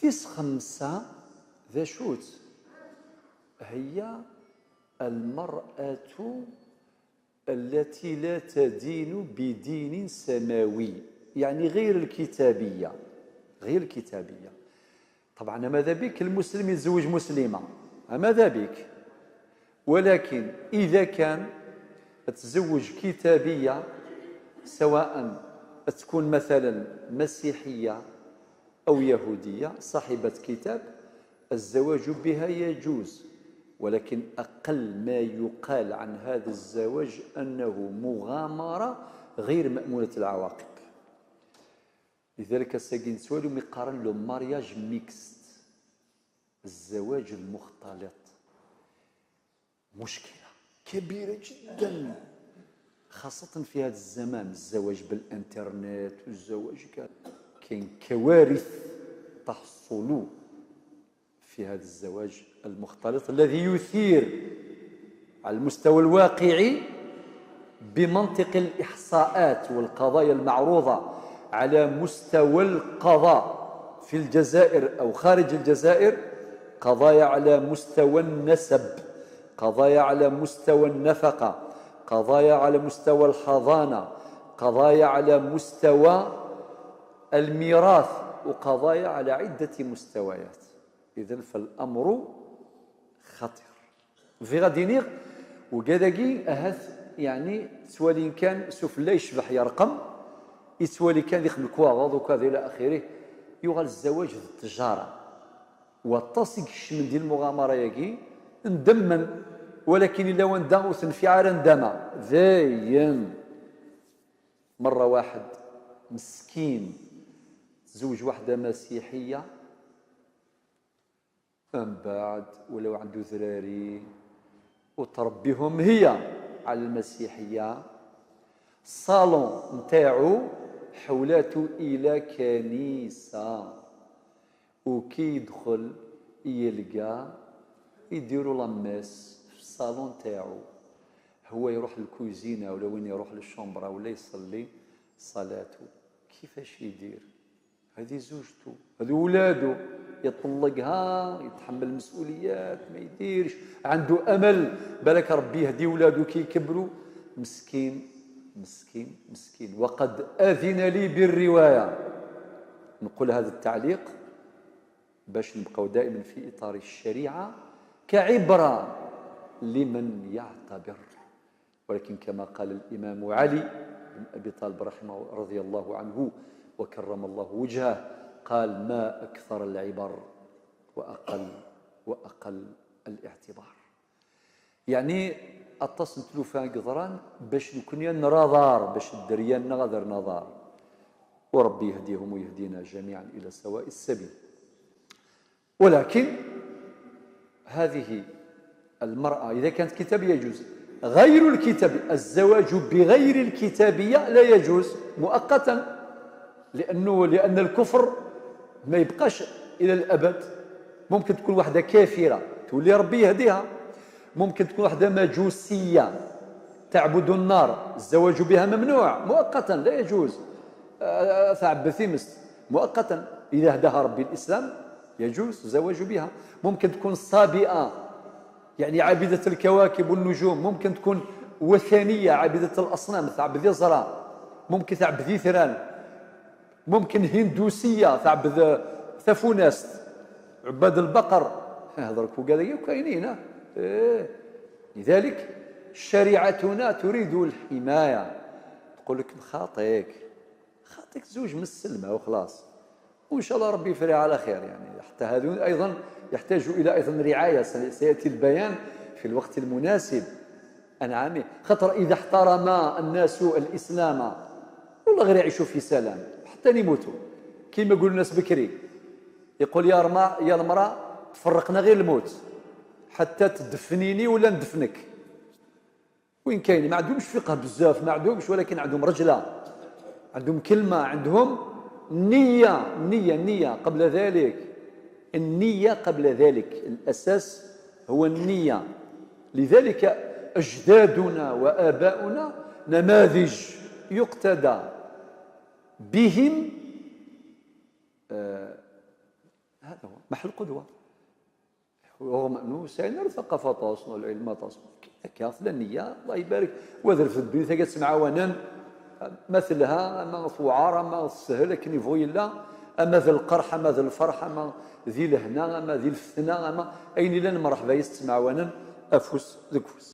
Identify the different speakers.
Speaker 1: تيس 5 ذا شوت هي المرأة التي لا تدين بدين سماوي، يعني غير الكتابية، غير الكتابية. طبعا ماذا بك المسلم يتزوج مسلمة، ماذا بك، ولكن إذا كان تزوج كتابية، سواء تكون مثلا مسيحية أو يهودية صاحبة كتاب، الزواج بها يجوز، ولكن أقل ما يقال عن هذا الزواج أنه مغامرة غير مأمونة العواقب. لذلك ساكن سوالو مقارن le mariage mixte، الزواج المختلط، مشكلة كبيرة جدا، خاصة في هذا الزمان، الزواج بالإنترنت والزواج كاين كوارث تحصل في هذا الزواج المختلط الذي يثير على المستوى الواقعي بمنطق الإحصاءات والقضايا المعروضة على مستوى القضاء في الجزائر أو خارج الجزائر، قضايا على مستوى النسب، قضايا على مستوى النفقة، قضايا على مستوى الحضانة، قضايا على مستوى الميراث، وقضايا على عدة مستويات. إذن فالأمر خطير في غادي نيغ وكذاكي أهث، يعني سوالين كان سوف لا يشبح يرقم يسوالي كان يخدم الكواغط وكذا إلى آخره. يغال الزواج التجارة وتصيق الشمن ديال المغامرة ياكي ندمن، ولكن إلا وندا وتنفي على ندمة ذاين. مرة واحد مسكين تزوج واحدة مسيحية، من بعد ولو عنده ذراري وتربيهم هي على المسيحية، الصالون نتاعو حولاته إلى كنيسة، وكي يدخل يلقى يديروا la messe في الصالون تاعو، هو يروح للكوزينة ولا وين يروح لل chambre ولا يصلي صلاته. كيفاش يدير؟ هذه زوجته، هذه ولاده، يطلقها، يتحمل المسؤوليات، ما يديرش، عنده امل بالك ربي يهدي ولاده كي يكبروا. مسكين مسكين مسكين. وقد اذن لي بالروايه. نقول هذا التعليق باش نبقاو دائما في اطار الشريعه كعبره لمن يعتبر. ولكن كما قال الامام علي بن ابي طالب رحمه رضي الله عنه وكرم الله وجهه، قال: ما أكثر العبر وأقل الاعتبار. يعني أتصل تلوفان قدران باش نكون نراضار، باش الدريان نغادر نظار، وربي يهديهم ويهدينا جميعا إلى سواء السبيل. ولكن هذه المرأة إذا كانت كتابية يجوز، غير الكتاب الزواج بغير الكتابية لا يجوز مؤقتا، لأن الكفر ما يبقاش إلى الأبد. ممكن تكون واحدة كافرة تولي ربي يهديها، ممكن تكون واحدة مجوسية تعبد النار، الزواج بها ممنوع مؤقتا، لا يجوز، ثعب ثيمس مؤقتا، إذا هداها ربي الإسلام يجوز الزواج بها. ممكن تكون صابئة يعني عابدة الكواكب والنجوم، ممكن تكون وثنية عابدة الأصنام تعبد يزرع، ممكن تعبد ثران، ممكن هندوسية تعبد ثفوناست عباد البقر، هذا وكذا كاينين. إيه. لذلك شريعتنا تريد الحماية، تقول لك خاطيك خاطيك زوج من السلمة وخلاص، وإن شاء الله ربي يفرح على خير. يعني حتى هذون أيضا يحتاجوا إلى أيضا رعاية، سيأتي البيان في الوقت المناسب. أنعم خطر إذا احترم الناس الإسلام والله غير يعيشوا في سلام حتى يموتوا. كيما يقولوا الناس بكري، يقول يا المرأة تفرقنا غير الموت، حتى تدفنيني ولا ندفنك. وين كاين ما عندهمش فقه بزاف، ما عندهمش، ولكن عندهم رجلة، عندهم كلمة، عندهم نية، نية، نية قبل ذلك، النية قبل ذلك، الأساس هو النية. لذلك أجدادنا وآباؤنا نماذج يقتدى بهم. هذا هو محل قدوة، رغم انه سعينا الثقافة تصنع العلم تصنع كافله النية، الله يبارك، وذر في الدنيا تسمع ونن مثلها اما ثوعار اما السهل لكن يفوي لا اما ذي القرح اما ذي الفرح اما ذي الهنا اما ذي الفتنة اما اين الا مرحبا يستمع ونن افوس ذكفوس.